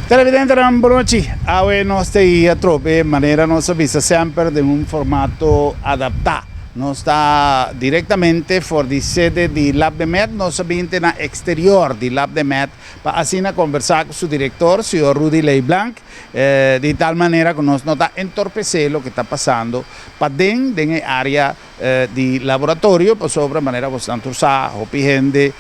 Televidentenan bonochi, awe nos ta i atrobe manera nos a bisa semper den un formato adaptá. Nos ta direktamente for di sede di Labdemed, nos a binti na eksterior di Labdemed pa asina kombersá ku su direktor, señor Rudy Leiblanc, di tal manera ku nos no ta entorpesé loke ta pasando paden den e área di laboratorio, pasobra manera bosnan tur sa hopi hende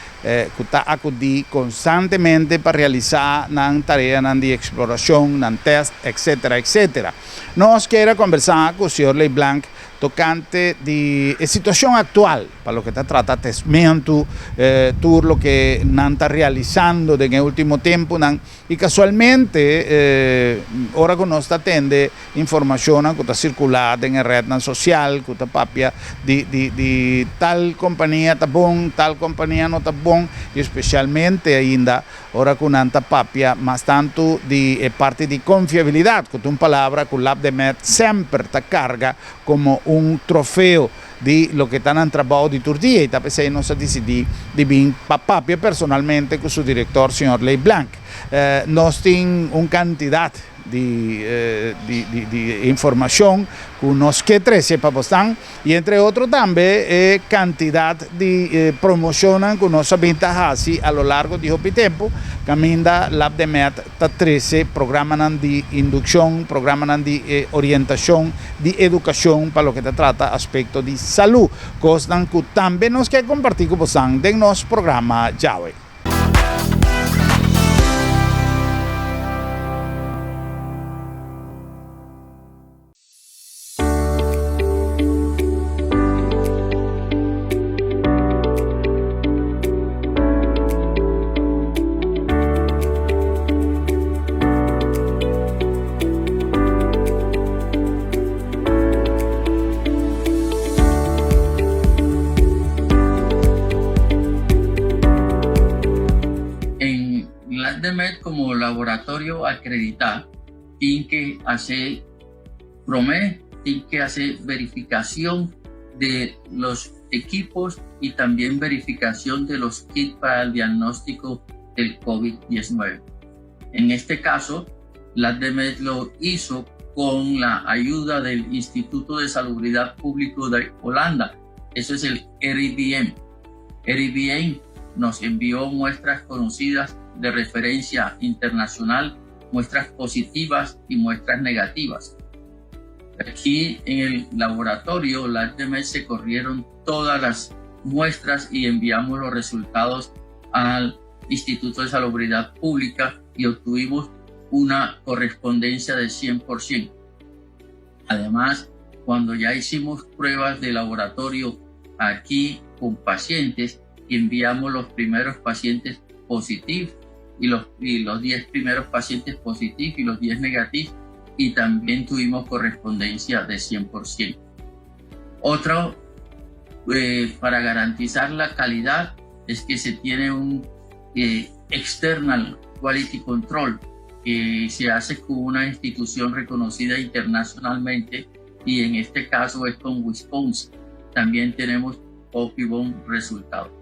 ku ta akudí konstantemente pa realisá nan tareanan di eksplorashon, nan tèst, etsetera, etsetera. Nos kier a kombersá ku señor Leblanc tokante di e situashon aktual pa loke ta trata testmentu, tur loke nan ta realisando den e último tempunan i kasualmente ora ku nos ta tende informashonnan ku ta sirkulá den e retnan sosial ku ta papia di di di tal kompania ta bon, tal kompania no ta bon i spesialmente ainda ora ku nan ta papia mas tantu di e parti di konfiabilidat ku ta un palabra ku Labdemed semper ta karga komo un trofeo di loke ta nan trabou di tur dia i ta p'esei nos a disidí di bin pa papia personalmente ku su direktor señor Ley Blank. Nos tin un kantidat. Di di informacion cu nos ke trece pa bosnan y entre otro tambe e cantidad di promocionnan cu nos a bin ta haci a lo largo di hopi tempo caminda Labdemed ta trece programanan di induccion, programanan di orientacion, di educacion pa loke ta trata aspecto di salud, cosnan cu tambe nos ke comparti cu bosnan den nos programa djawe. En LabDemed como laboratorio acreditá tin ke hase promé tin ke hase verificación de los equipos y también verificación de los kits para el diagnóstico del COVID-19. En este caso, LabDemed lo hizo con la ayuda del Instituto de Salubridad Público de Holanda. Eso es el RIVM. RIVM nos envió muestras conocidas de referencia internacional, muestras positivas y muestras negativas. Aquí en el laboratorio, la se corrieron todas las muestras y enviamos los resultados al Instituto de Salubridad Pública y obtuvimos una correspondencia de 100%. Además, cuando ya hicimos pruebas de laboratorio aquí con pacientes, enviamos los primeros pacientes positivos y los, y los 10 primeros pacientes positivos y los 10 negativos y también tuvimos correspondencia de 100%. Otro, eh, para garantizar la calidad, es que se tiene un eh, external quality control que se hace con una institución reconocida internacionalmente y en este caso es con Wisconsin. También tenemos óptimo resultado.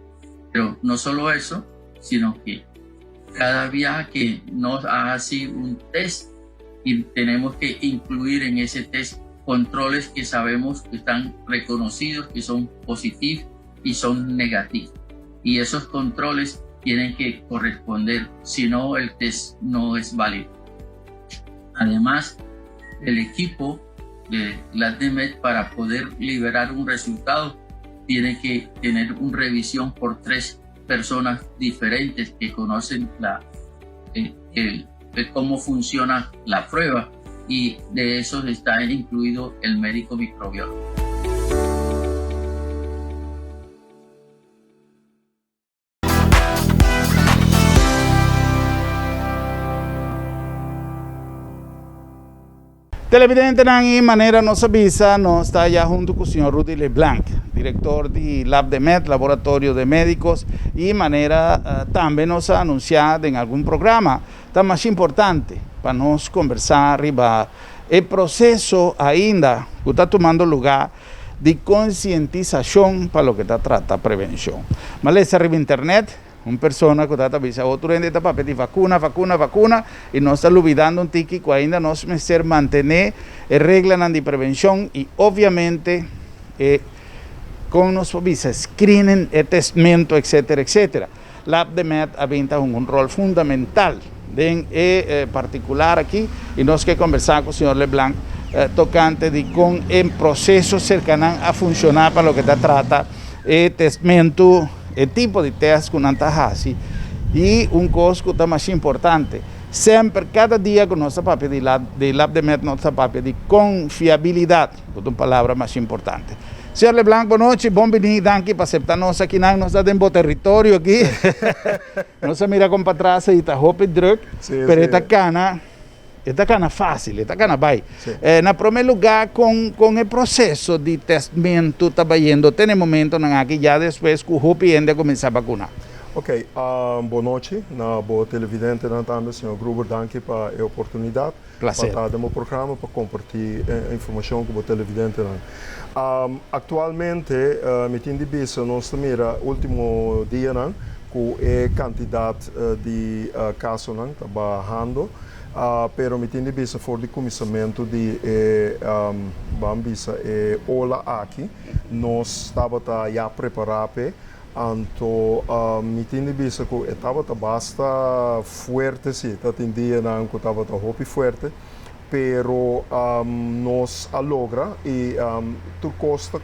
Pero no solo eso, sino que cada viaje que nos hace un test y tenemos que incluir en ese test controles que sabemos que están reconocidos, que son positivos y son negativos. Y esos controles tienen que corresponder, si no el test no es válido. Además, el equipo de la DMED para poder liberar un resultado tiene que tener una revisión por tres personas diferentes que conocen la, el, cómo funciona la prueba y de esos está incluido el médico microbiólogo. Televidentenan y manera nos a bisa, nos ta ya hunto cu señor Rudy Leblanc, director di LabdeMed, Laboratorio de Médicos, y manera tambe nos a anuncia den algun programa, ta mas importante pa nos conversa riba e proceso ainda cu ta tumando lugar di concientisacion pa loke ta trata prevencion. Malesa riba internet. Un persona ku ta bisa otro hende ta papia di vakuna, vakuna, vakuna i nos ta lubidando un tiki ku ainda nos mester mantené e reglanan di prevenshon i obviamente e kon nos por bisa screening, e testmento etcetera etcetera. Lab de Med a bin ta hunga un rol fundamental den e partikular aki i nos ke kombersá ku señor Leblanc tokante di kon e proseso serka nan a funshoná pa loke ta trata e testmentu, e tipo di test ku nan ta hasi i un kos ku ta masha importante, semper kada dia ku nos ta papia di di Lab de Med nos ta papia di konfiabilidat, ku ta un palabra masha importante. Señor Leblanc, bon nochi, bon bini, danki pa asepta nos akinan, nos ta den bo teritorio aki, nos a mira kon patras ei ta hopi druk, pero e ta kana. E ta kana fácil, e ta kana bai. Na promé lugá, kon kon e proseso di testmentu ta bayendo te na e momentonan aki, ya despues ku hopi hende a kuminsá bakuná? Ok, bon nochi na bo televidentenan tambe, señor Gruber, danki pa e oportunidat pa ta den bo programa pa kompartí e informashon ku bo televidentenan. Aktualmente mi tin di bisa nos ta mira último dianan ku e kantidat di kasonan ta bahando, pero mi tin di bisa for di kuminsamentu di e ban bisa e ola aki nos tabata ya prepará p'e, anto mi tin di bisa ku e tabata basta fuerte si, ta tin dianan ku tabata hopi fuerte, pero nos a logra i tur kos ta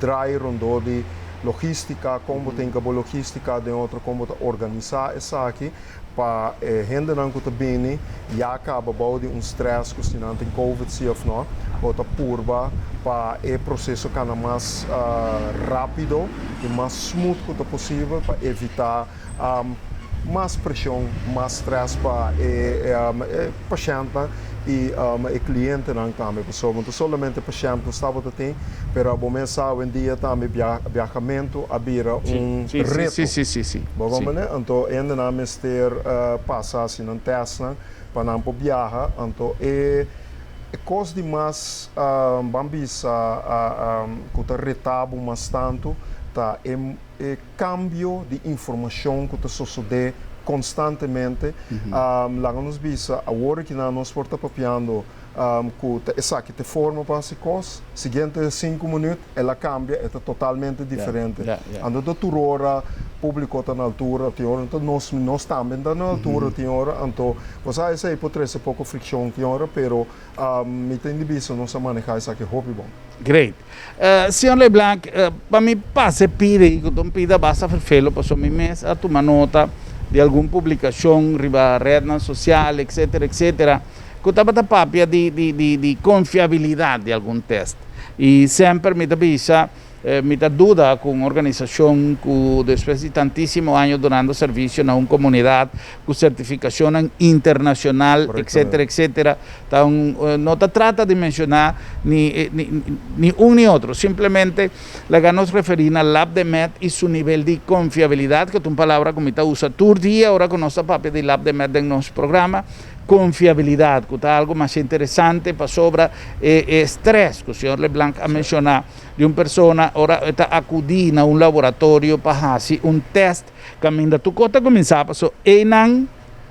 draai rondó di logística, kon bo tin ku bo logística den otro kon bo ta organisá esaki pa e hendenan ku ta bini ya kaba bou di un strès ku si nan tin covid si òf nò, bo ta purba pa e proseso kana mas rápido i mas smooth ku ta posibel pa evitá mas preshon, mas strès pa e pashèntnan i e klientenan tambe. Pasobra no ta solamente pashènt nos tabata tin, pero abo mes sa awendia tambe biahamentu a bira un reto. Bo comprende? Anto hendenan mester pasa hasi nan tèstnan pa nan por biaha. Anto e kos di mas ban bisa ku ta reta bo mas tantu ta e E kambio di informashon ku ta sosodé konstantemente. Laga nos bisa, awor aki nan nos por ta papiando ku ta esaki ta e forma pa hasi kos, siguiente sinku minüt el a kambia, e ta totalmente diferente. Anto ta tur ora públiko ta na altura, tin ora ta nos, nos tambe ta na altura tin ora, anto bo sa esei por trese poko frikshon tin ora, pero mi tin di bisa nos a manehá esaki hopi bon. Great. Señor Leblanc, pa mi pasa e pida ei, ku ta un pida basta ferfelo, pasobra mi mes a tuma nota di algun publikashon riba rednan sosial, etsetera, etsetera, ku tabata papia di di di di konfiabilidat di algun tèst. I semper mi ta bisa, mi ta duda ku un organisashon ku despues di tantísimo aña dunando servisio na un komunidat ku sertifikashonnan internashonal, etsetera, etsetera, Ta un, no ta trata di menciona ni, ni, ni un ni otro, simplemente laga nos referi na Lab de Med y su nivel di confiabilidad, cu ta un palabra cu mi ta usa tur dia ora cu nos ta papia di Lab de Med den nos programa, confiabilidad, cu ta algo masha interesante pasobra e, e stress cu señor Leblanc a menciona di un persona ora e ta acudi na un laboratorio pa haci un test caminda tur cos ta cuminsa paso eynan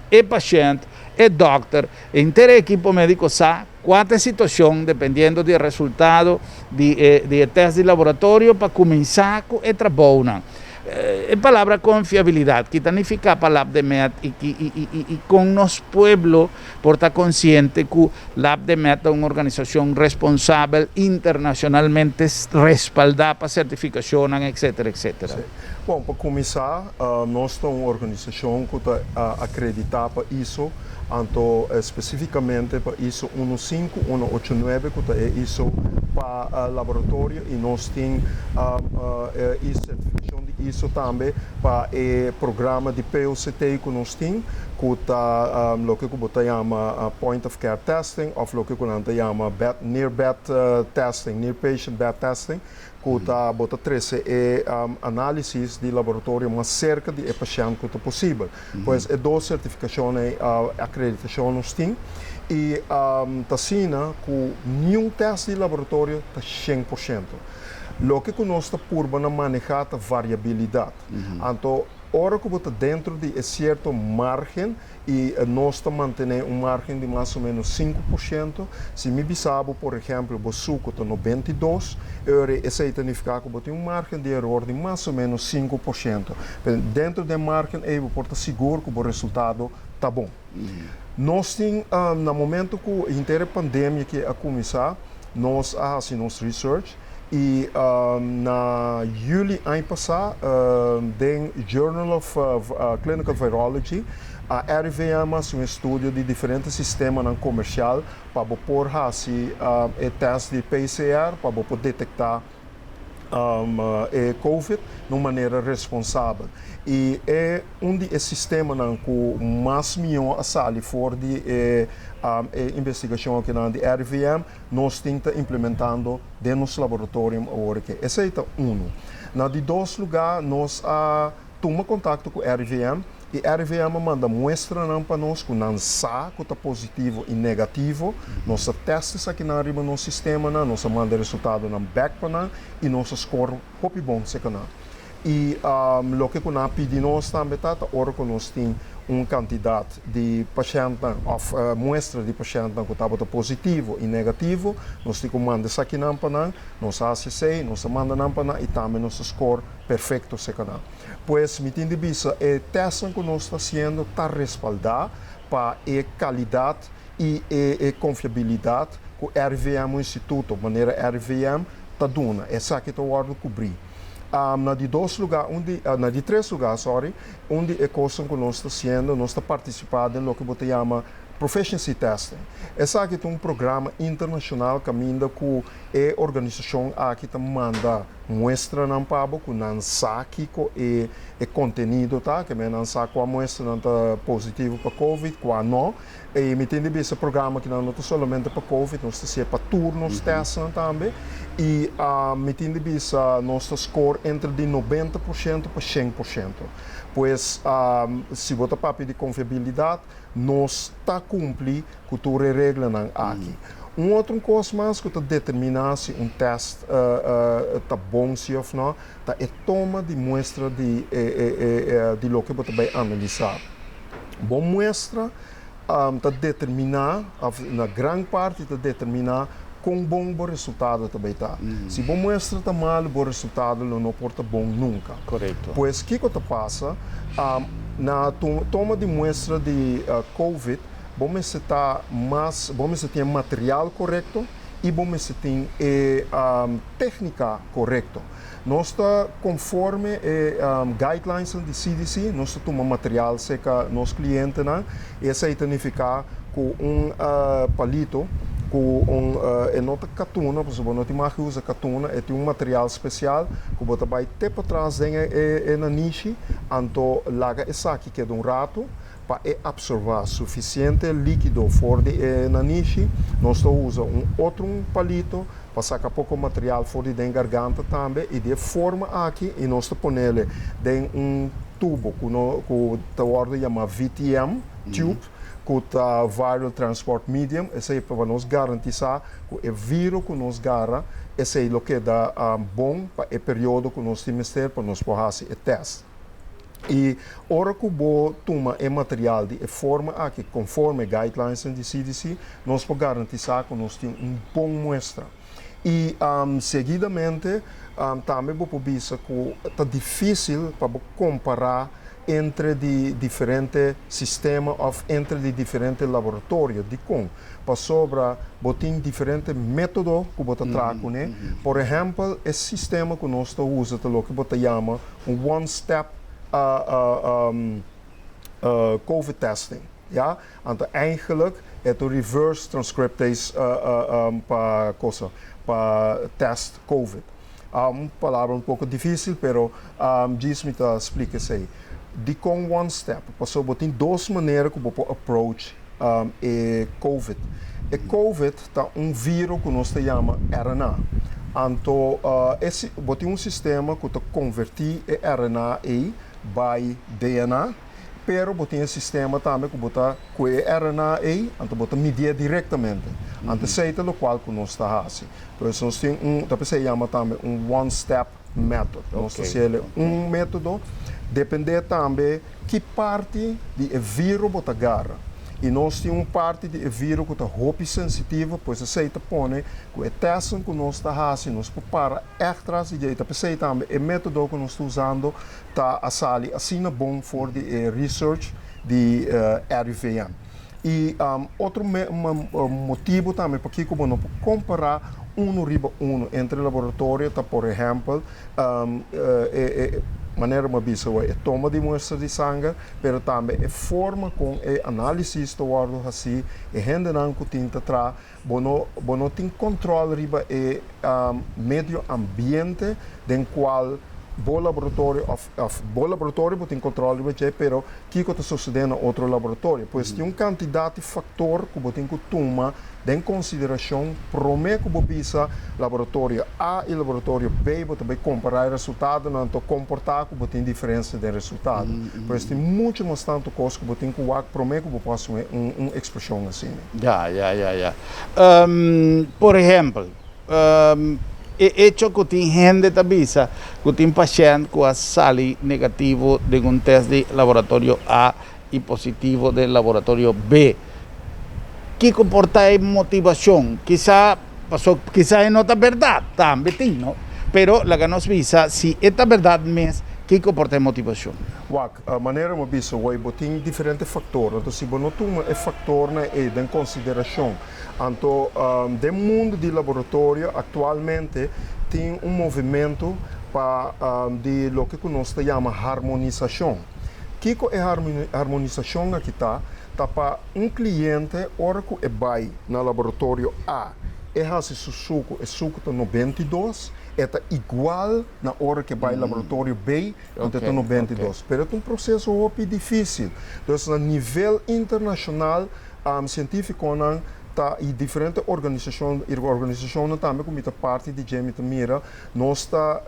e pashent, e dòkter, e henter e ekipo médiko sa kua ta e situashon dependiendo di e resultado di e di e tèst di laboratorio pa kuminsá ku e trabounan. E palabra konfiabilidat ki ta nifiká pa Lab de Med i ki i i i kon nos pueblo por ta konsiente ku Lab de Med ta un organisashon responsabel internashonalmente respaldá pa sertifikashonnan etsetera etsetera. Bon, pa kuminsá nos ta un organisashon ku ta akreditá pa iso, anto spesífikamente pa iso unu sinku unu ocho nuebe ku ta e iso pa laboratorio i nos tin e sertifikashon di iso tambe pa e programa di POCT ku nos tin ku ta loke ku bo ta yama point of care testing òf loke ku nan ta yama bed near bed testing, near patient bed testing. ku ta bo ta trese e análisis di laboratorio mas serka di e pashènt ku ta posibel. Pues e dos sertifikashon ei, akreditashon nos tin i ta asina ku niun tèst di laboratorio ta 100%. Loke ku nos ta purba na manehá ta variabilidat. Anto. Ora ku bo ta dentro di e sierto margen i nos ta mantené un margen di mas o ménos 5%, si mi bisa bo, por ehèmpel, bo suku ta 92, ora esei ta nifiká ku bo tin un margen di eror di mas o ménos 5%. Pero dentro di e margen ei bo por ta sigur ku bo resultado ta bon. Nos tin, na momento ku henter e pandemia aki a kuminsá, nos a hasi nos research i na yüli aña pasá den Journal of Clinical Virology a RIVM a hasi un estudio di diferente sistemanan komersial pa bo por hasi e tèst di PCR pa bo por detektá e Covid na un manera responsabel. I e un di e sistemanan ku mas mihó a sali for di e e investigashon akinan di RIVM, nos tin ta implementando den nos laboratorium awor aki. Esei ta unu. Na di dos lugá nos a tuma kontakto ku RIVM i RIVM a manda muestranan pa nos ku nan sa ku ta positivo i negativo. Nos a tèst esakinan riba nos sistemanan, nos a manda e resultadonan bèk pa nan i nos a skor hopi bon serka nan. I loke ku nan a pidi nos tambe ta ta ora ku nos tin un kantidat di pashèntnan òf muestra di pashèntnan ku tabata positivo i negativo, nos tin ku manda esakinan pa nan. Nos a hasi esei, nos a manda nan pa nan i tambe nos a skor perfekto serka nan. Pues mi tin di bisa e tèstnan ku nos ta hasiendo ta respaldá pa e kalidat i e konfiabilidat ku RIVM, un instituto manera RIVM, ta duna. Esaki ta wòrdu kubrí. Na di dos lugá, un di, na di tres lugá, sorry, un di e kosnan ku nos ta hasiendo, nos ta partisipá den loke bo ta yama proficiency testing. Esaki ta un programa internashonal kaminda ku e organisashon aki ta manda muestranan pa bo ku nan sa kiko e e kontenido ta, ke men nan sa kua muestranan ta positivo pa covid, kua no. I mi tin di bisa programa kinan no ta solamente pa covid, nos ta hasié pa tur nos tèstnan tambe. I mi tin di bisa nos ta skor entre di 90% pa 100%. Pues si bo ta papia di konfiabilidat, nos ta kumpli ku tur e reglanan aki. Un otro kos mas ku ta determiná si un tèst ta bon si òf nò, ta e toma di muestra di di loke bo ta bai analisá. Bo muestra ta determiná, òf na gran parti ta determiná kon bon bo resultado ta bai ta. Si bo muestra ta malu, bo resultado lo no por ta bon nunka. Pues kiko ta pasa? Na toma di muestra di covid, bo mester ta mas, bo mester tin e material korekto i bo mester tin e téknika korekto. Nos ta konforme e guidelinesnan di CDC, nos ta tuma material serka nos klientenan i esei ta nifiká ku un palito ku un e no ta katuna pasobra bo no tin mag di usa katuna, e tin un material spesial ku bo ta bai te patras den e nanishi anto laga esaki keda un ratu. Pa e absorbá sufisiente líkido for di e nanishi, nos ta usa un otro un palito pa saka poko material for di den garganta tambe i di e forma aki i nos ta ponele den un tubo ku no ku ta wòrdu yamá VTM tube ku ta Viral Transport Medium, esei pa nos garantisá ku e viro ku nos gara esei lo keda bon pa e periodo ku nos tin mester pa nos por hasi e tèst. I ora ku bo tuma e material di e forma aki konforme guidelinesnan di CDC, nos por garantisá ku nos tin un bon muestra. I seguidamente tambe bo por bisa ku ta difísil pa bo kompará entre di diferente sistema òf entre di diferente laboratorio. Dikon? Pasobra bo tin diferente método ku bo ta traha kuné. Por ehèmpel, e sistema ku nos ta usa ta loke bo ta yama un one step covid testing ya anto eigenlijk e ta un reverse transcriptase pa cosa pa test covid un palabra un poco dificil pero djis mi ta splica esey dicon one step pasobra bo tin dos manera cu bo por approach e covid e covid ta un viro ku nos ta yama RNA. Anto e bo tin un sistema ku ta konvertí e RNA ei bai DNA, pero bo tin e sistema tambe ku bo ta ku e RNA ei, anto bo ta midié direktamente. Anto esei ta lokual ku nos ta hasi. Pues nos tin un, ta p'esei yama tambe un one step method. Nos ta hasiel un método. Dependé tambe ki parti di e viro bo ta gara. I nos tin un parti di e viro ku ta hopi sensitivo, pues esei ta pone ku e tèstnan ku nos ta hasi nos por para ègt tras di dje. I ta p'esei tambe e método ku nos ta usando ta a sali asina bon for di e research di RIVM. I otro motibu tambe pakiko bo no por kompará unu riba unu entre laboratorio ta por ehèmpel e manera bo a bisa awor e toma di muestra di sanger, pero tambe e forma kon e análisis ta wòrdu hasí, e hendenan ku tin ta traha, bo no bo no tin kòntròl riba e medio ambiente den kual bo laboratorio òf òf bo laboratorio bo tin kòntròl riba dje, pero kiko ta sosodé na otro laboratorio. Pues tin un kantidat di faktor ku bo tin ku tuma den konsiderashon promé ku bo bisa laboratorio A i laboratorio B bo ta bai kompará e resultadonan anto komportá ku bo tin diferensia den resultado. Pues tin muchu mas tantu kos ku bo tin ku wak promé ku bo por hasi un ekspreshon asina. Ya, ya, ya, ya. Por ehèmpel, e echo ku tin hende ta bisa ku tin pashènt ku a sali negativo den un tèst di laboratorio A i positivo den laboratorio B. Kiko por ta e motivashon? Kisa paso kisa e no ta bèrdat, tambe tin no, pero laga nos bisa si e ta bèrdat mes, kiko por ta e motivashon? Wak, manera mi a bisa wei, bo tin diferente faktor, anto si bo no tuma e faktornan ei den konsiderashon, anto den mundu di laboratorio aktualmente tin un movimentu pa di loke ku nos ta yama harmonisashon. Kiko e harmonisashon aki ta? Ta pa un kliente ora ku e bai na laboratorio A e hasi su suku, e suku ta 92, e ta igual na ora ku e bai laboratorio B ku ta 92. Pero e ta un proseso hopi difísil. Dus na nivel internashonal sientífikonan ta i diferente organisashon, organisashonnan tambe ku mi ta parti di dje mi ta mira, Nos ta,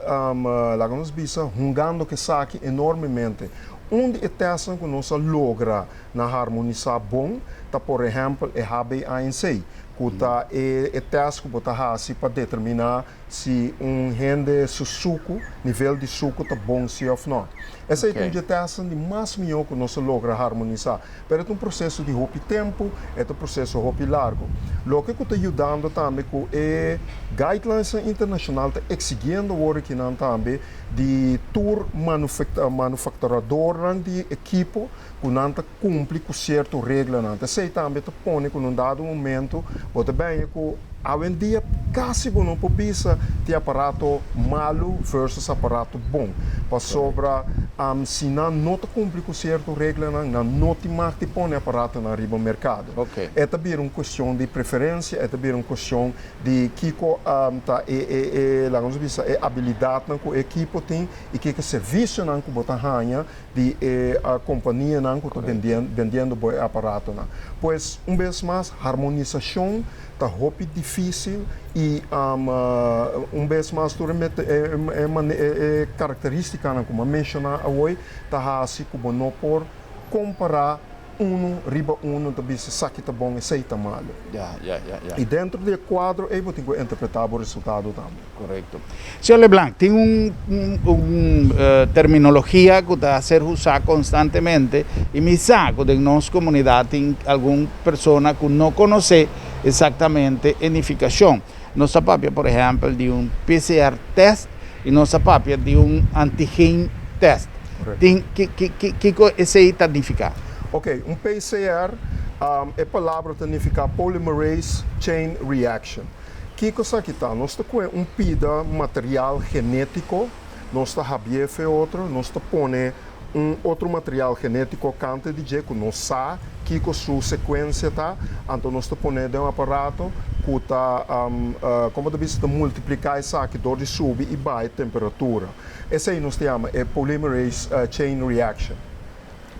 laga nos bisa, hungando ku esaki enormemente. Un di e tèstnan ku nos a logra na harmonisá bon ta por ehèmpel e HbA1c, ku ta e tèst ku bo ta hasi pa determiná si un hende su suku, nivel di suku ta bon si òf nò. Esei ta un di e tèstnan di mas mihó ku nos a logra harmonisá. Pero e ta un proseso di hopi tempu, e ta un proseso hopi largu. Loke ku ta yudando tambe ku e guidelinesnan internashonal ta eksigiendo awor akinan tambe di tur manufakturadornan di ekipo ku nan ta kumpli ku sierto reglanan. Ta esei tambe ta pone ku na un dado momento bo ta bini ku awendia kasi bo no por bisa tin aparato malu versus aparato bon, pasobra si nan no ta kumpli ku sierto reglanan, nan no tin mag di pone aparatonan riba merkado. E ta bira un kuestion di preferensia, e ta bira un kuestion di kiko ta e, laga nos bisa, e abilidatnan ku e ekipo tin i kiko servisionan ku bo ta haña di e kompanianan ku ta bendiendo bo e aparatonan. Pues, un bes mas, harmonisashon ta hopi difísil i un bes mas tur e karakterístikanan ku mi a menshoná awor ta hasi ku bo no por kompará unu riba unu ta bisa esaki ta bon, esei ta malu. I dentro di e kuadro ei bo tin ku interpretá bo resultado tambe. Korekto. Señor Leblanc, tin un un terminologia ku ta ser usá konstantemente i mi sa ku den nos komunidat tin algun persona ku no konosé eksaktamente e nifikashon. Nos ta papia por ehèmpel di un PCR tèst i nos ta papia di un antigen tèst. Tin ki ki ki kiko esei ta nifiká? Oke, un PCR, e palabra ta nifiká polymerase chain reaction. Kiko esaki ta? Nos ta kohe un pida material genétiko, nos ta habié fe otro, nos ta pone un otro material genétiko kante di dje ku nos sa kiko su sekuensia ta, anto nos ta pon'é den un aparato ku ta, komo ta bisa, ta multipliká esaki dor di subi i baha e temperatura. Esei nos ta yama e polymerase chain reaction.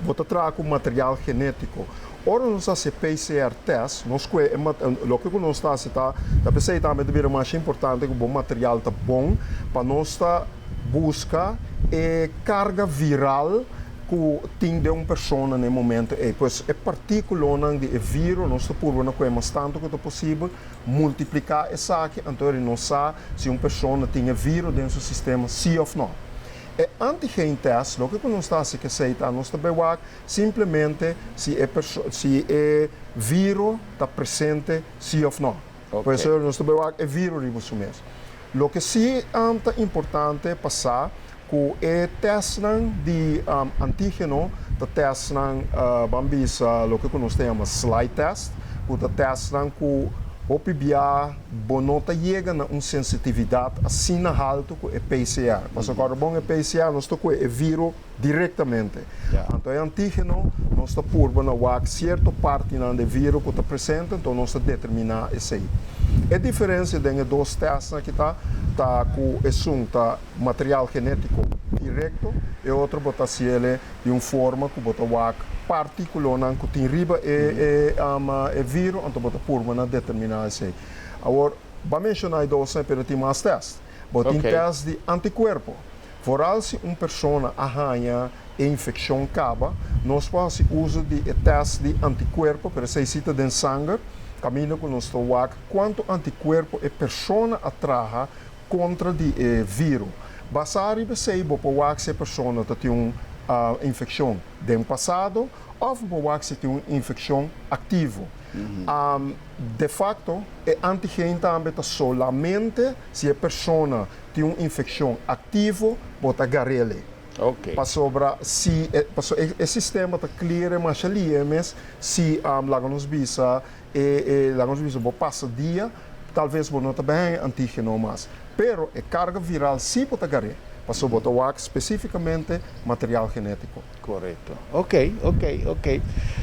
Bo ta traha ku material genétiko. Ora nos hasi e PCR test, nos kue e loke ku nos ta hasi ta, ta p'esei tambe ta bira masha importante ku bo material ta bon pa nos ta buska e karga viral ku tin den un persona na e momento ei. Pues e partikulonan di e viro nos ta purba na kue mas tantu ku ta posibel, multipliká esaki, anto eri nos sa si un persona tin e viro den su sistema si òf nò. E antigen test, loke ku nos ta hasi ku esei ta nos ta bai wak simplemente si e si e viro ta presente si òf nò. Por eso nos ta bai wak e viro riba su mes. Loke si ta importante pa sa ku e testnan di antigeno ta testnan ban bisa loke ku nos ta yama slide test, ku ta testnan ku hopi bia bo no ta yega na un sensitividat asina haltu ku e PCR. Pasobra kòrda bon e PCR nos ta kue e viro direktamente. Anto e antigeno nos ta purba na wak sierto partinan di e viro ku ta presente, anto nos ta determiná esei. E diferensia den e dos testnan aki ta ta ku esun ta material genétiko direkto, e otro bo ta hasiel di un forma ku bo ta wak partikulonan ku tin riba e e viro, anto bo ta purba na determiná esei. Awor, bo a menshoná e dosnan, pero tin mas tèst. Bo tin tèst di antikuerpo. Foral si un persona a haña e infekshon kaba, nos por hasi uso di e tèst di antikuerpo, pero esei si ta den sanger, kaminda ku nos ta wak kuantu antikuerpo e persona a traha kontra di e viro. Basá riba esei bo por wak si e persona ta tin un infekshon den pasado òf bo por wak si tin un infekshon aktivo. De fakto, e antigen tambe ta solamente si e persona tin un infekshon aktivo bo ta gar'el. Pasobra si e pasobra e sistema ta klier masha lihe mes si laga nos bisa e e laga nos bisa bo pasa dia talves bo no ta bin haña antigeno mas pero e karga viral si bo ta gar'é pasobra bo ta wak spesifikamente material genetiko. Korekto. Ok, ok, ok.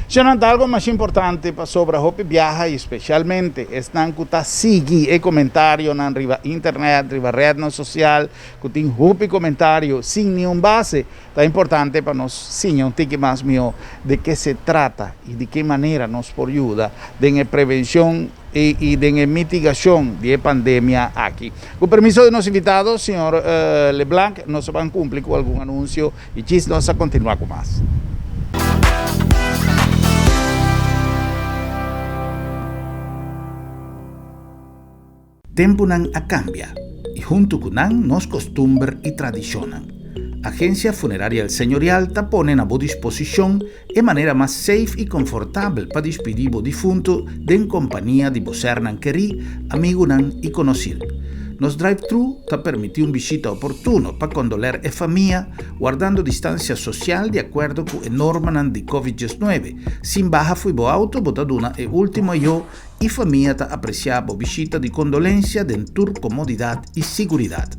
Shennan ta algo mas importante pasobra hopi biaha y specialmente esnan cu ta sigui e comentarionan riba internet, riba rednan social, cu tin hopi comentario sin ni un base, ta importante pa nos siña un tiki mas miho de ke se trata y di ke manera nos por yuda den e prevencion y den e mitigacion di e pandemia aki. Cu permiso di nos invitado, señor Leblanc, nos a ban cumpli cu algun anuncio Y djis nos a continua cu mas. Tempunan a cambia y hunto cu nan nos costumber y tradicionnan. Agencia Funeraria El Señorial ta pone na bo disposicion e manera mas safe y confortabel pa dispidi bo difunto den compania di bo sernan kerí, amigunan y conocir. Nos drive-thru ta permití un bishita oportuno pa kondoler e famia, wardando distansia sosial di akuerdo ku e normanan di Covid diesnuebe. Sin baha fo'i bo auto bo ta duna e último ayó i famia ta apresiá bo bishita di kondolensia den tur komodidat i siguridat.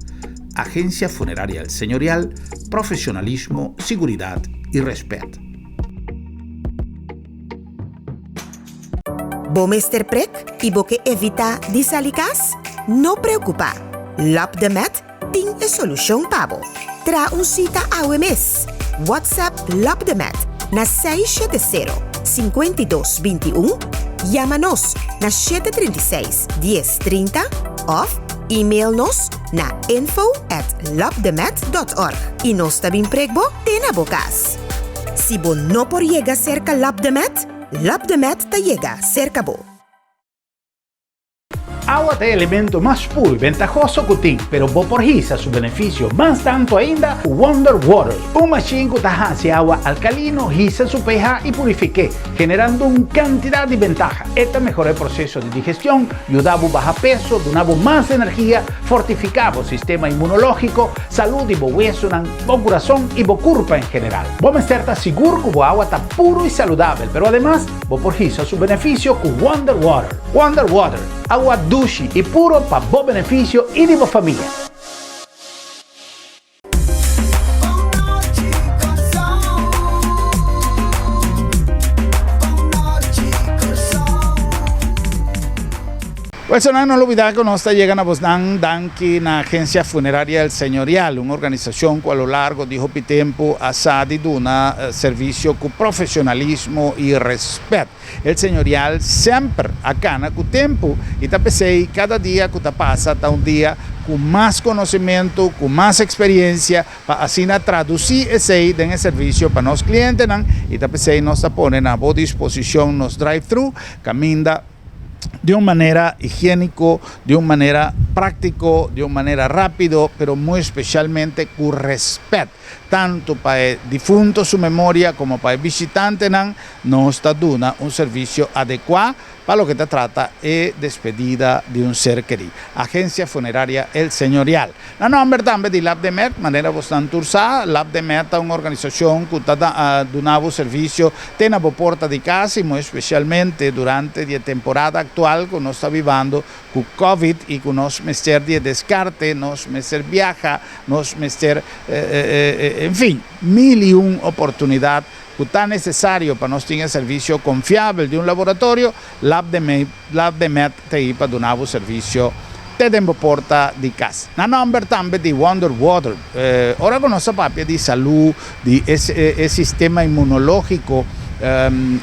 Agensia Funeraria El Señorial, profesionalismo, siguridat i rèspèt. Bo mester prek i bo ke evitá di sali kas? No preokupá! Lap de Met tin e solushon pa bo. Traha un sita awe mes! WhatsApp Lap de Met na 670 52 21, yama nos na 736 10 30 òf email nos na info at lapdemet dot org i nos ta bin prek bo te na bo kas. Si bo no por yega serka Lap de Met, Lap de Met ta yega serka bo. Awa ta e elemento mas puru i bentahoso ku tin, pero bo por hisa su benefisio mas tantu ainda ku Wonder Water, un mashin ku ta hasi awa alkalino hisa su pH i purifik'é, generando un kantidat di bentaha. E ta mehora e proseso di digestion, yuda bo baha peso, duna bo mas energia, fortifiká bo sistema inmunológiko, salú di bo wesunan, bo kurason i bo kurpa en general. Bo mester ta sigur ku bo awa ta puru i saludabel, pero ademas bo por hisa su benefisio ku Wonder Water. Wonder Water, awa dushi i puro pa bo benefisio i di bo famia. Personal no lubida ku nos ta yega na bosnan danki na Agencia Funeraria El Señorial, un organisashon ku a lo largo di hopi tempu a sa di duna servisio ku profesionalismo i respet. El Señorial semper a kana ku tempu i ta p'esei kada dia ku ta pasa ta un dia ku mas konosementu, ku mas eksperiensia pa asina tradusí esei den e servisio pa nos klientenan i ta p'esei nos ta pone na bo disposishon nos drive-thru kaminda. Di un manera higiéniko, di un manera práktiko, di un manera rápido, pero muy espesialmente ku rèspèt, tantu pa e difunto su memoria komo pa e bishitantenan, nos ta duna un servisio adekuá pa loke ta trata e despedida di un ser kerí. Agencia Funeraria El Señorial. Na nomber tambe di Labdemed, manera bosnan tur sa, Labdemed ta un organisashon ku ta duna bo servisio te na bo porta di kas i muy espesialmente durante di e temporada aktual ku nos ta bibando ku Covid i ku nos mester di e deskarte, nos mester biaha, nos mester, en fin, mil i un oportunidat ku ta nesesario pa nos tin e servisio konfiabel di un laboratorio, Labdemed ta ei pa duna bo servisio te den bo porta di kas. Na nòmber tambe di Wonder Water, ora ku nos ta papia di salú di e sistema inmunológiko,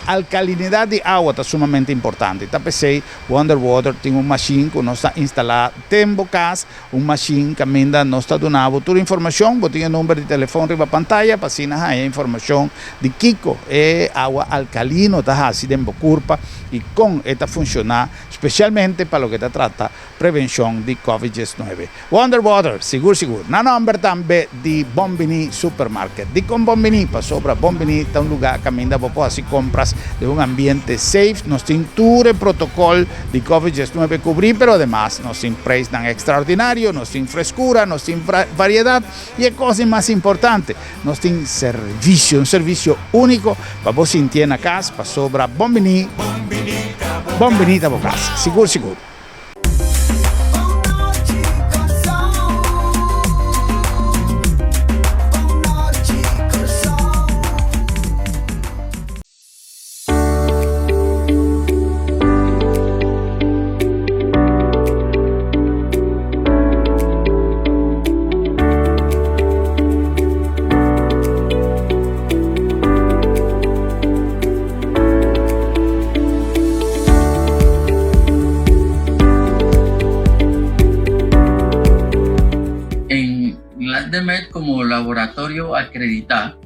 alkalinidat di awa ta sumamente importante. Ta p'esei Wonder Water tin un mashin ku nos ta instalá den bo kas. Un mashin kaminda nos ta duna bo tur informashon. Bo tin e number di telefòn riba pantaya pa asina haña informashon di kiko e awa alkalino ta hasi den bo kurpa i kon e ta funshoná, spesialmente pa loke ta trata prevenshon di Covid 19. Wonder Water, sigur sigur. Na nòmber tambe di Bon Biní Supermarket. Dikon Bon Biní? Pasobra Bon Biní ta un lugá kaminda bo por hasi kompras den un ambiente safe. Nos tin tur e protokòl di Covid 19 kubrí, pero ademas nos tin preisnan ekstraordinario, nos tin freskura, nos tin variedat i e kos di mas importante, nos tin servisio, un servisio úniko pa bo sintié na kas, pasobra bon biní, bon biní ta bo kas, sigur sigur. En LabDemed como laboratorio acreditá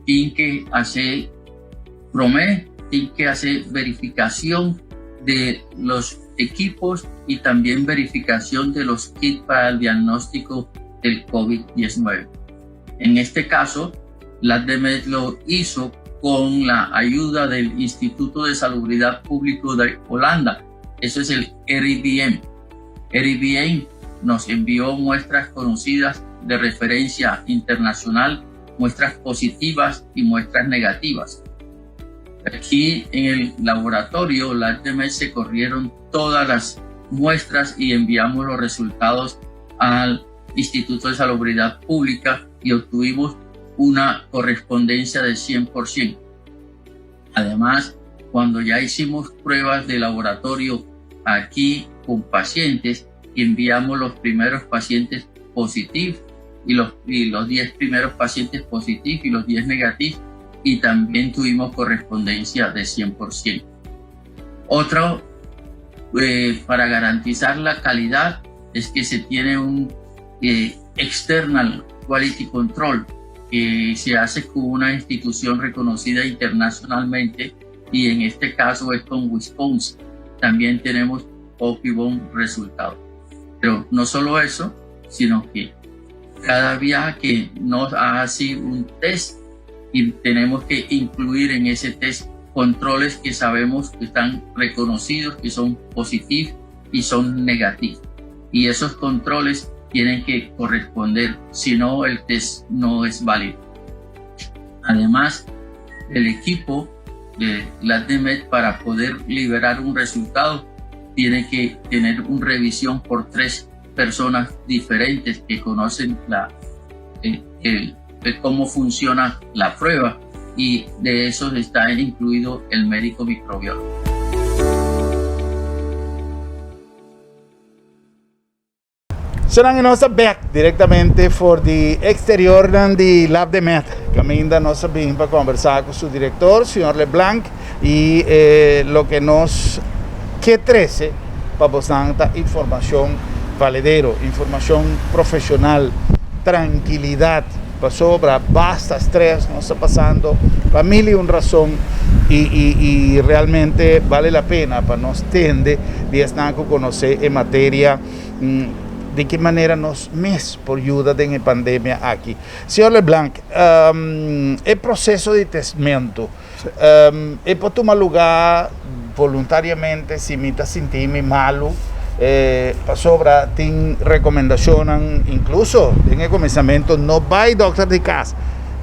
tin ke hasi Promé tin ke hasi verificacion de los equipos y también verificacion de los kits para el diagnóstico del Covid 19. En este caso, LabDemed lo hizo con la ayuda del Instituto de Salubridad Público de Holanda, eso es el RIVM. RIVM nos envió muestras conocidas de referencia internacional, muestras positivas y muestras negativas. Aquí en el laboratorio, la se corrieron todas las muestras y enviamos los resultados al Instituto de Salubridad Pública y obtuvimos una correspondencia de 100%. Además, cuando ya hicimos pruebas de laboratorio aquí con pacientes, enviamos los primeros pacientes positivos y los, y los 10 primeros pacientes positivos y los 10 negativos y también tuvimos correspondencia de 100%. Otro, eh, para garantizar la calidad, es que se tiene un eh, external quality control que se hace con una institución reconocida internacionalmente y en este caso es con Wisconsin. También tenemos óptimo resultado. Pero no solo eso, sino que cada viaje que nos hace un test y tenemos que incluir en ese test controles que sabemos que están reconocidos, que son positivos y son negativos. Y esos controles tienen que corresponder, si no el test no es válido. Además, el equipo de la DMED para poder liberar un resultado tiene que tener una revisión por tres personas diferentes que conocen la, eh, el, cómo funciona la prueba y de esos está incluido el médico microbiólogo. Sonan nos ta bek directamente for di exteriornan di Lab de Met. Caminda nos a bin pa conversa cu su director, señor Leblanc, y eh, loke nos ke trece pa bosnan ta informacion valedero, informacion profesional, tranquilidad. Pasobra basta stress nos ta pasando pa mil y un razon y y y realmente bale la pena pa nos tende di esnan cu conoce e materia di ki manera nos mes por yuda den e pandemia aki. Señor Leblanc, e proceso di testmento e por tuma lugar voluntariamente si mi ta sinti mi malu pasobra tin recomendacionnan incluso den e comenzamento no bay dokter di cas,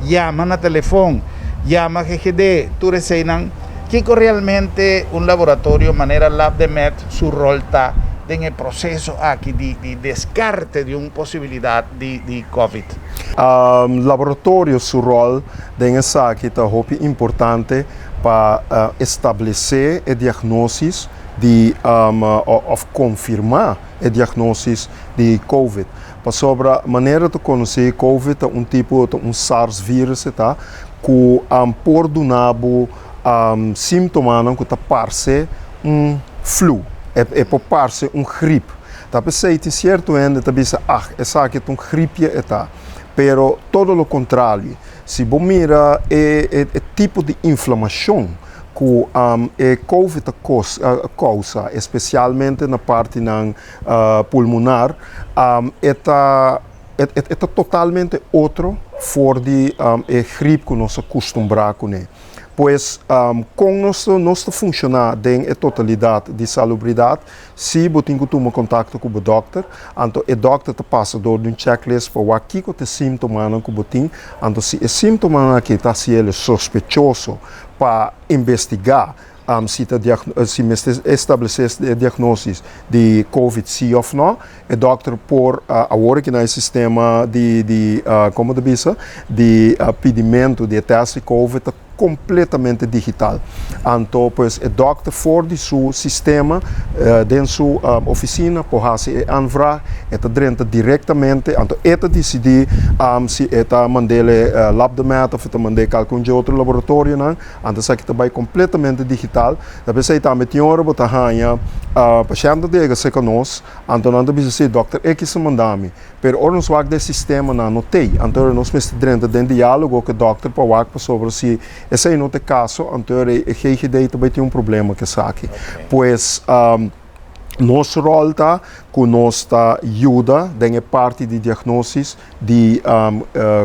yama na telefon, yama GGD, tur eseynan. Kico realmente un laboratorio manera Labdemed su rol ta den e proceso aki di descarte di un posibilidad di covid? Laboratorio su rol den esaki ta hopi importante pa establece e diagnosis di of confirma e diagnosis di covid. Pasobra manera ta conoci covid ta un tipo ta un SARS virus e ta cu por duna bo simptomanan cu ta parce un flu, e por parce un griep. Ta p'esey tin cierto hende ta bisa ah esaki ta un griepje e ta, pero todo lo contrario. Si bo mira e e tipo di inflamacion cu e covid ta causa, especialmente na partinan pulmonar, e ta e ta totalmente otro for di e griep cu nos a custumbra cune. Pues, con nos nos ta funciona den e totalidad di salubridad? Si bo tin cu tuma contacto cu bo dokter, anto e dokter ta pasa door di un checklist pa wak kico ta e simptomanan cu bo tin, anto si e simptomanan aki ta haci el sospechoso pa investiga si ta si mester establece e diagnosis di covid si of no, e dokter por awor aki na e sistema di di como ta bisa di pidimento di e test di covid ta completamente digital. Anto pues e dokter for di su sistema den su oficina por haci e aanvraag, e ta drenta directamente, anto e ta dicidi si e ta mandele Labdemed of e ta mand'e calcun dje otro laboratorionan. Anto esaki ta bai completamente digital. Ta p'esei tambe tin ora bo ta haña pashènt ta yega serka nos, anto nan ta bisa si dòkter X a manda mi. Pero ora nos wak den sistema nan no t'ei. Anto ora nos mester drenta den diálogo ku e dòkter pa wak pasobra si esei no ta e kaso, anto ora e GGD ta bai tin un problema ku esaki. Pues nos ròl ta ku nos ta yuda den e parti di diagnosis di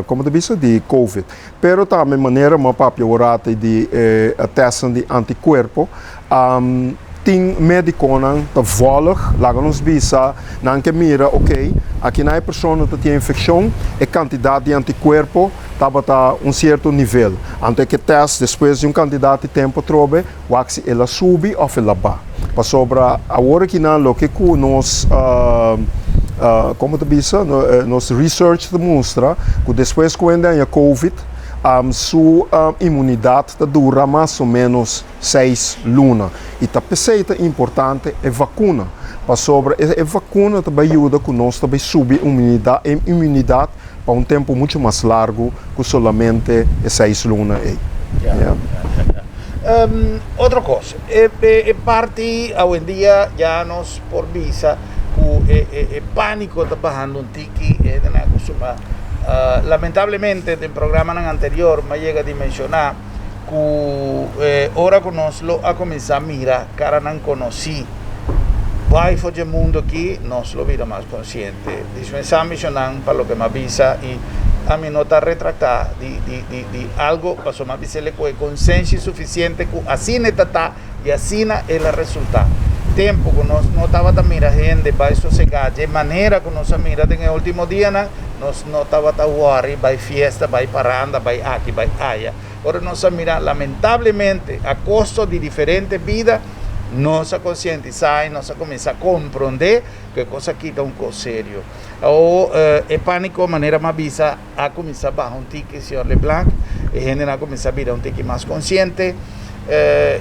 como ta bisa di covid pero tambe manera mi a papia un rato di e testnan di anticuerpo tin mediconan ta volg laga nos bisa nan ke mira ok aki nan e persona ta tin infeccion e cantidad di anticuerpo tabata un cierto nivel anto e ke test despues di un cantidad di tempo atrobe wak si el a subi of el a ba. Pasobra awor aki nan loke ku nos komo ta bisa nos research ta mustra ku despues ku hende haña covid su imunidat ta dura mas o menos seis luna i ta p'esei ta importante e vakuna pasobra e vakuna ta bai yuda ku nos ta bai subi e imunidat pa un tempu muchu mas largu ku solamente e seis luna ei. Otro kos, e parti awendia ya nos por bisa ku e pániko ta bahando un tiki, e hendenan a kustumbrá. Lamentablemente den programanan anterior mi a yega di menshoná ku ora ku nos lo a kuminsá mira karanan konosí bai for dje mundu aki, nos lo bira mas konsiente. Dispensá mi shonnan pa loke mi a bisa i ami no ta retraktá di di di di algo pasobra mi a bis'el ku e konsenshi sufisiente ku asina e ta ta i asina el a resultá. Tempu ku nos no tabata mira hende bai sosegá dje manera ku nos a mira den e último dianan, nos no tabata wòri bai fiesta, bai paranda, bai aki, bai aya. Ora nos a mira lamentablemente a kosto di diferente bida, nos a konsientisá i nos a kuminsá komprondé ku e kos aki ta un kos serio. Awor e pániko, manera mi a bisa, a kuminsá baha un tiki, señor Leblanc. E hendenan a kuminsá bira un tiki mas konsiente.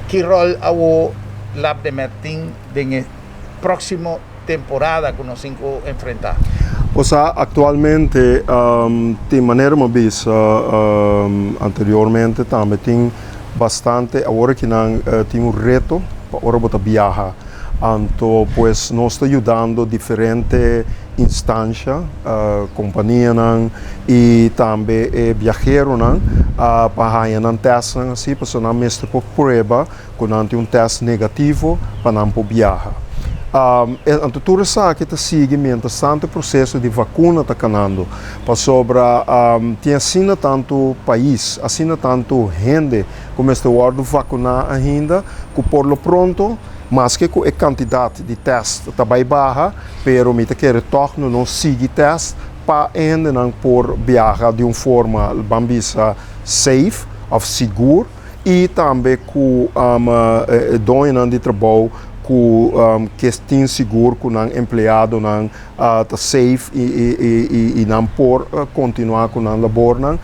Ki ròl awor Labdemed tin den e próksimo temporada ku nos tin ku enfrentá? Osea, aktualmente tin manera mi a bisa anteriormente tambe tin bastante, awor aki nan tin un reto pa ora bo ta biaha. Anto pues nos ta yudando diferente instansha, kompanianan i tambe e biaheronan pa haña nan tèstnan así pasobra nan mester por prueba ku nan tin un tèst negativo pa nan por biaha. Anto tur esaki ta sigui mientras tanto e proseso di vakuna ta kanando pasobra tin asina tantu pais, asina tantu hende ku mester wòrdu vakuná ainda ku por lo pronto maske ku e kantidat di tèst ta bai baha pero mi ta kere tòg no nos sigui tèst pa e hendenan por biaha di un forma ban bisa safe òf sigur i tambe ku e doñonan di trabou ku ke tin sigur ku nan empleadonan ta safe i nan por kontinuá ku nan labornan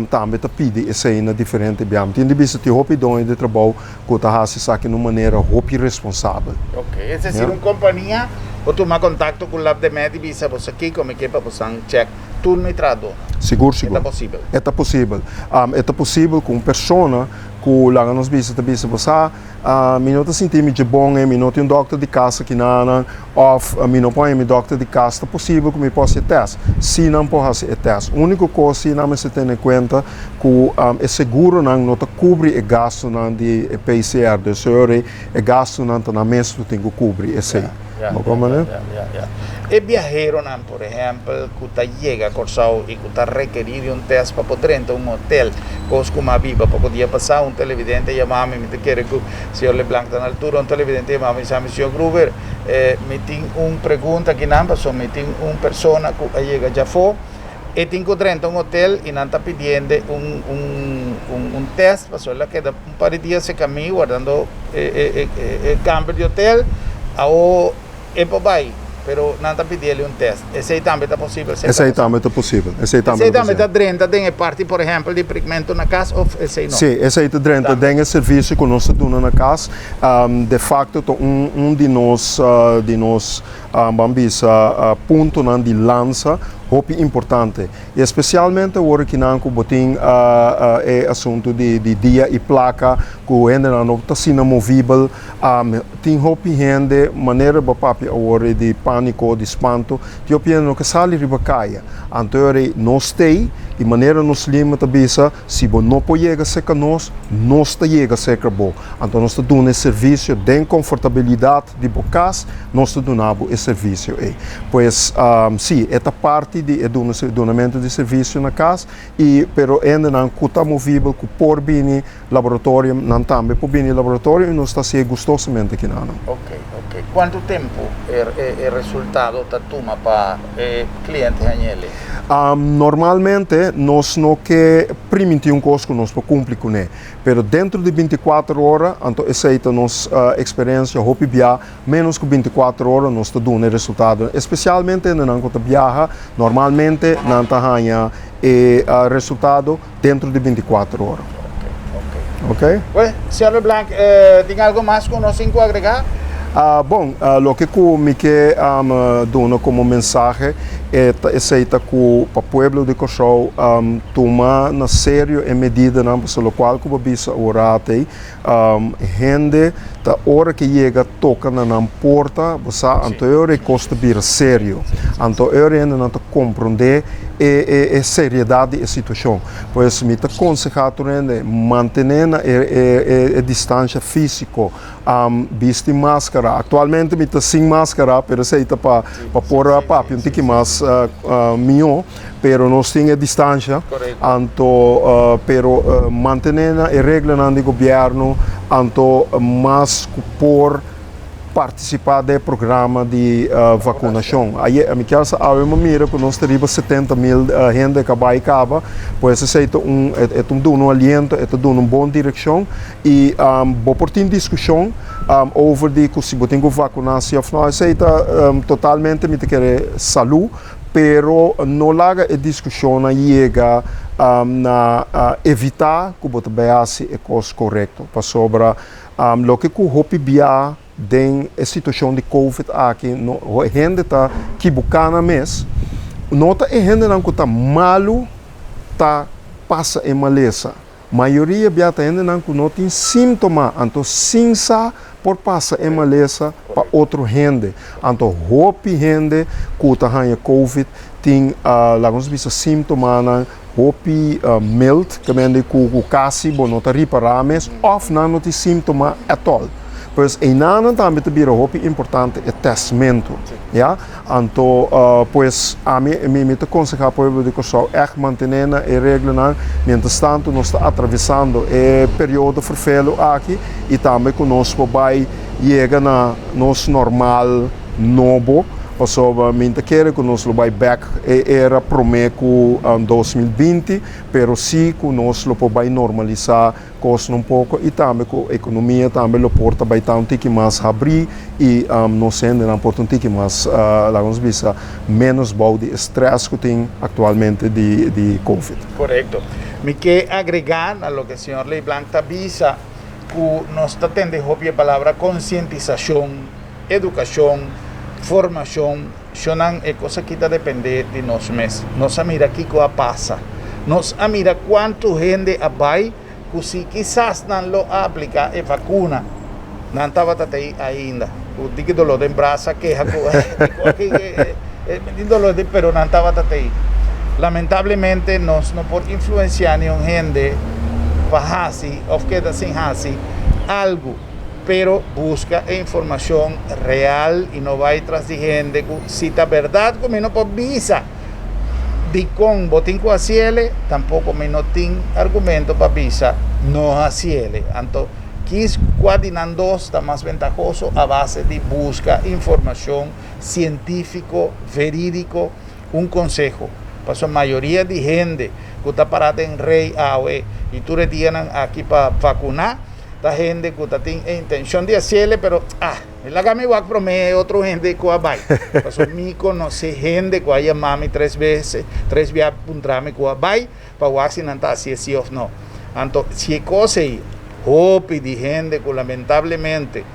tambe ta pidi esei na diferente bia. Mi tin di bisa tin hopi doño di trabou ku ta hasi esaki na un manera hopi responsabel. Ok, es desir un kompania por tuma kontakto ku Labdemed i bisa boso kiko mi ke pa bosan chèk tur mi trahadónan. Sigur, sigur. E ta posibel? E ta posibel. E ta posibel ku un persona ku laga nos bisa ta bisa bo sa mi no ta sinti mi dje bon e, mi no tin un dòkter di kas akinanan òf mi no por haña mi dòkter di kas, ta posibel ku mi por hasi e tèst? Sí, nan por hasi e tèst. Úniko kos sí nan mester tene kuenta ku e seguronan no ta kubri e gastunan di e PCR, dus e gastunan ta nan mes ku tin ku kubri esei. Bo komprende? E biaheronan, por ehèmpel, ku ta yega Kòrsou i ku ta rekerí di un tèst pa por drenta un hotèl, kos ku mi a biba poko dia pasá, un televidente a yama mi, mi ta kere ku señor Leblanc ta na altura, un televidente a yama mi i sa mi, Señor Gruber, mi tin un pregunta akinan pasobra mi tin un persona ku a yega djafó, e tin ku drenta un hotèl i nan ta pidiende un un tèst pasobra el a keda un par di dia serka mi wardando e kamber di hotèl, awo e por bai pero nan ta pidiel un tèst. Esei tambe ta posibel serka Esei boso? tambe ta posibel. Esei tambe Esei ta tambe ta posibel. drenta den e parti por ehèmpel di prikmentu na kas òf esei no? Sí, esei ta drenta Tambe. den e servisio ku nos ta duna na kas. De fakto ta un un di nos di nos ban bisa puntonan di lansa hopi importante. I espesialmente ora kinan ku bo tin e asuntu di di dia i plaka ku hendenan no ta asina movibel. Tin hopi hende, manera bo papia awor di pániko, di spanto, tin hopi hende no ke sali riba kaya. Anto e ora ei nos t'ei i manera nos lima ta bisa, si bo no por yega serka nos, nos ta yega serka bo. Anto nos ta duna e servisio den konfortabilidat di bo kas, nos ta duna bo e servisio ei. Pues, sí, e ta parti di e dunamentu di servisio na kas, i pero hendenan ku ta movibel, ku por bini laboratorio, nan tambe por bini laboratorio i nos ta hasié gustosamente kinanan. Ok, ok. Kuantu tempu e resultado ta tuma pa e kliente hañ'el? Normalmente nos no ke primintí un kos ku nos por kumpli kuné. Pero dentro di bintikuater ora, anto esei ta nos eksperensia, hopi bia ménos ku bintikuater ora nos ta duna e resultado. Espesialmente hendenan ku ta biaha, normalmente nan ta haña e resultado dentro di bintikuater ora. Ok, ok. Bueno, señor Leblanc, tin algo mas ku nos tin ku agregá? Bon, loke ku mi ke duna komo mensahe e ta esei ta ku pa pueblo di Kòrsou tuma na serio e medidanan pasobra lokual ku bo bisa ora atei hende ta ora ke yega toka na nan porta bo sa anto e ora e kos ta bira serio anto e ora e hendenan ta komprondé e e seriedat di e situashon pues mi ta konsehá tur hende mantené na e e distansha físiko. Bisti maskara. Aktualmente mi ta sin maskara, pero esei ta pa pa por a papia un tiki mas mihó, pero nos tin e distansha, anto pero mantené na e reglanan di gobièrnu, anto mas ku por partisipá den e programa di vakunashon. Aye mi kier sa awe mi a mira ku nos ta riba 70.000 hende ku a bai kaba, pues esei ta un e ta duna un aliento, e ta duna un bon direkshon. I bo por tin diskushon over di ku si bo tin ku vakuná si òf no. Esei ta totalmente mi ta kere salú, pero no laga e diskushonnan yega na evitá ku bo ta bai hasi e kos korekto. Pasobra loke ku hopi bia den e situashon di covid aki no hende ta kibuká nan mes, no ta e hendenan ku ta malu ta pasa e malesa. Mayoria bia ta hendenan ku no tin síntoma, anto sin sa por pasa e malesa pa otro hende. Anto hopi hende ku ta haña covid tin laga nos bisa símptomanan hopi mild, ke mende ku ku kasi bo no ta ripará mes òf nan no tin símptoma at all. Pues einanan tambe ta bira hopi importante e tèstmentu, ya. Anto pues ami mi mi ta konsehá pueblo di Kòrsou ègt mantené na e reglanan miéntras tantu nos ta atravesando e periodo ferfelu aki i tambe ku nos por bai yega na nos normal nobo pasobra mi ta kere ku nos lo bai bèk e era promé ku 2020 pero si ku nos lo por bai normalisá kosnan un poko i tambe ku ekonomia tambe lo por ta bai ta un tiki mas habrí i nos hendenan por ta un tiki mas laga nos bisa ménos bou di e strès ku tin aktualmente di covid. Korekto. Mi ke agregá na loke señor Leblanc ta bisa ku nos ta tende hopi e palabra konsientisashon, edukashon, formashon, shonnan e kos aki ta dependé di nos mes. Nos a mira kiko a pasa. Nos a mira kuantu hende a bai ku si kisas nan lo a apliká e vakuna, nan tabata ta ei ainda. Ku tiki doló den brasa keha ku aki mi tin doló den pero nan tabata ta ei. Lamentablemente nos no por influensiá niun hende pa hasi òf keda sin hasi algu. Pero buska e informashon real i no bai tras di hende ku si ta bèrdat ku mi no por bisa dikon bo tin ku hasiele, tampoko mi no tin argumento pa bisa no hasiele. Anto kis kua di nan dos ta mas bentahoso a base di buska informashon sientífiko, verídiko, un konseho. Pasobra mayoria di hende ku ta pará den rei awe i tur e dianan aki pa vakuná, Ta hende ku ta tin e intenshon di hasiele pero ah mi laga mi wak promé e otro hende ku a bai. Pasobra mi konosé hende ku a yama mi tres bes, tres bia puntra mi ku a bai pa wak si nan ta hasié si òf no. Anto si e kos ei hopi di hende ku lamentablemente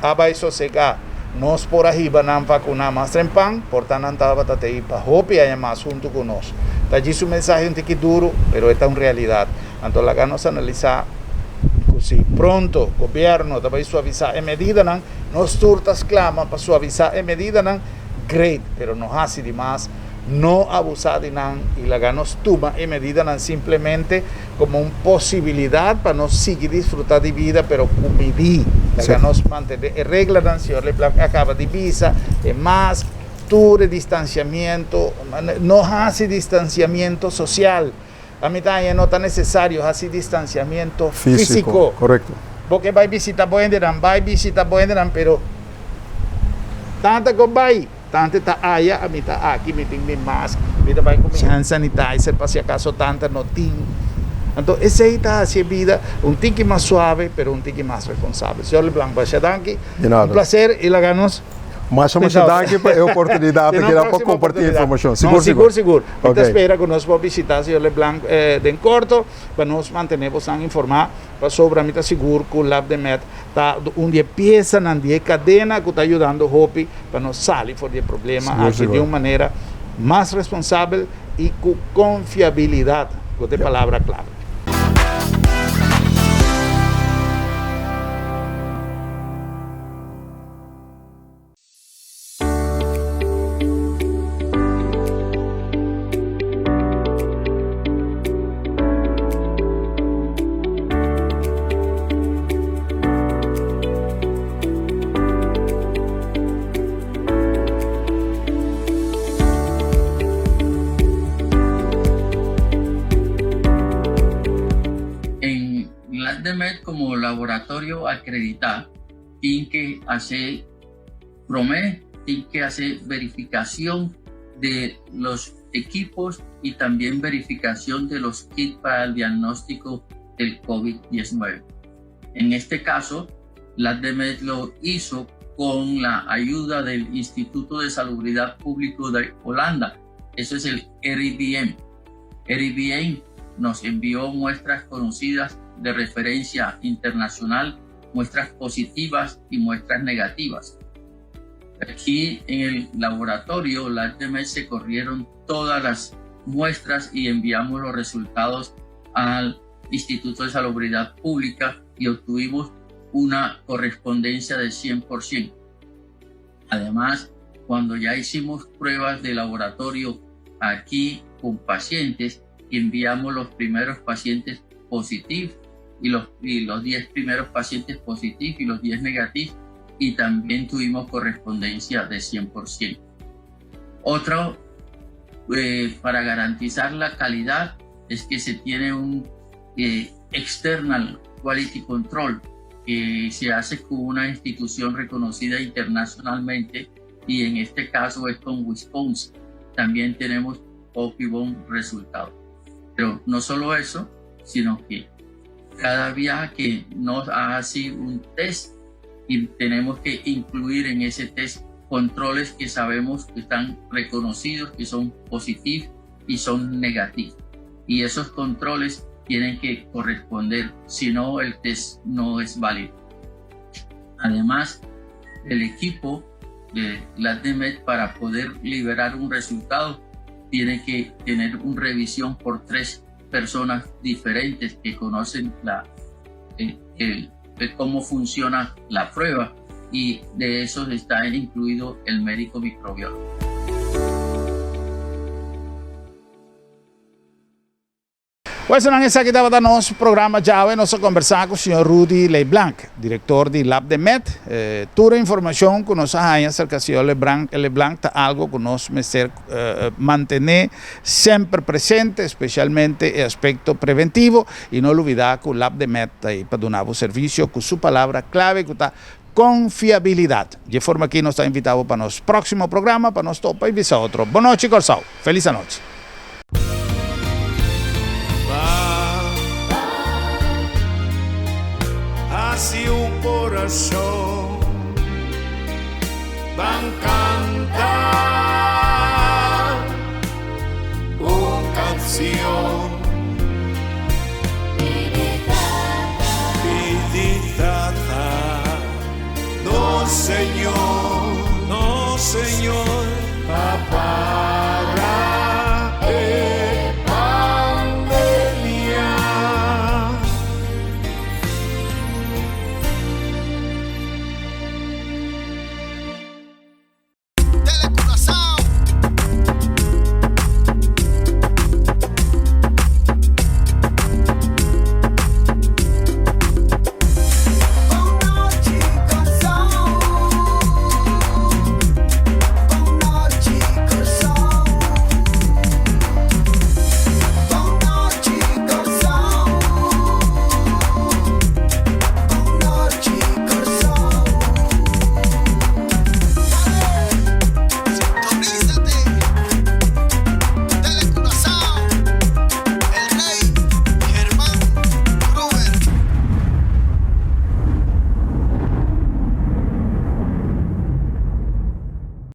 a bai sosegá nos por a hiba nan vakuná mas trempan, por ta nan tabata ta ei pa hopi aña mas huntu ku nos. Ta djis un mensahe un tiki duru pero e ta un realidat. Anto laga nos analisá ku si pronto gobièrnu ta bai suavisá e medidanan, nos tur ta sklama pa suavisá e medidanan, great, pero no hasi di mas, no abusá di nan i laga nos tuma e medidanan simplemente komo un posibilidat pa nos sigui disfrutá di bida, pero ku midí. Laga nos mantené e reglanan, señor Leblanc a kaba di bisa, e mask, tur e distansiamiento, no hasi distansiamiento sosial. A mi ta haña no ta necesario haci distanciamiento fisico. Correcto. Bo ke bai bisita bo hendenan, bai bisita bo hendenan, pero tanta ku bai, tanta ta aya, a mi ta aki, mi tin mi mask, mi ta bai ku mi hand sanitizer pa si acaso tanta no tin. Anto esey ta haci e bida un tiki mas suave, pero un tiki mas responsabel. Señor Leblanc, basha danki. De nada. Un placer y laga nos. Masha masha danki pa e oportunidat aki nan pa kompartí informashon. Sigur sigur. Sigur sigur. Mi ta spera ku nos por bishitá señor Leblanc den korto pa nos mantené bosan informá pasobra mi ta sigur ku Labdemed ta un di e piesanan di e kadena ku ta yudando hopi pa nos sali for di e problema aki di un manera mas responsabel i ku konfiabilidat ku ta e palabra klave. En LabDemed como laboratorio acreditá tin ke hasi promé, tin ke hasi verificación de los equipos y también verificación de los kits para el diagnóstico del COVID-19. En este caso, la DMED lo hizo con la ayuda del Instituto de Salubridad Público de Holanda. Eso es el RIVM. RIVM nos envió muestras conocidas de referencia internacional, muestras positivas y muestras negativas. Aquí en el laboratorio, la DMED se corrieron todas las muestras y enviamos los resultados al Instituto de Salubridad Pública y obtuvimos una correspondencia de 100%. Además, cuando ya hicimos pruebas de laboratorio aquí con pacientes, enviamos los primeros pacientes positivos y los, y los 10 primeros pacientes positivos y los 10 negativos y también tuvimos correspondencia de 100%. Otro, para garantizar la calidad, es que se tiene un external quality control que se hace con una institución reconocida internacionalmente y en este caso es con Wisconsin. También tenemos buen resultado. Pero no solo eso, sino que cada viaje que nos hace un test y tenemos que incluir en ese test controles que sabemos que están reconocidos, que son positivos y son negativos. Y esos controles tienen que corresponder, si no el test no es válido. Además, el equipo de la DMET para poder liberar un resultado tiene que tener una revisión por tres personas diferentes que conocen la, el, cómo funciona la prueba y de esos está incluido el médico microbiólogo. Pues esaki tabata nos programa djawe, nos a kombersá ku señor Rudy Leblanc, direktor di Lab de Med. Tur informashon ku nos a haña aserka señor Leblanc, Leblanc ta algu ku nos mester mantené semper presente, spesialmente e aspekto preventivo, i no lubidá ku Lab de Med ta ei pa duna bo servisio ku su palabra klave ku ta konfiabilidat. Di e forma aki nos ta invitá bo pa nos próksimo programa pa nos topa i bisa otro. Bon nochi Kòrsou. Felis anochi. Hasi un orashon. Ban.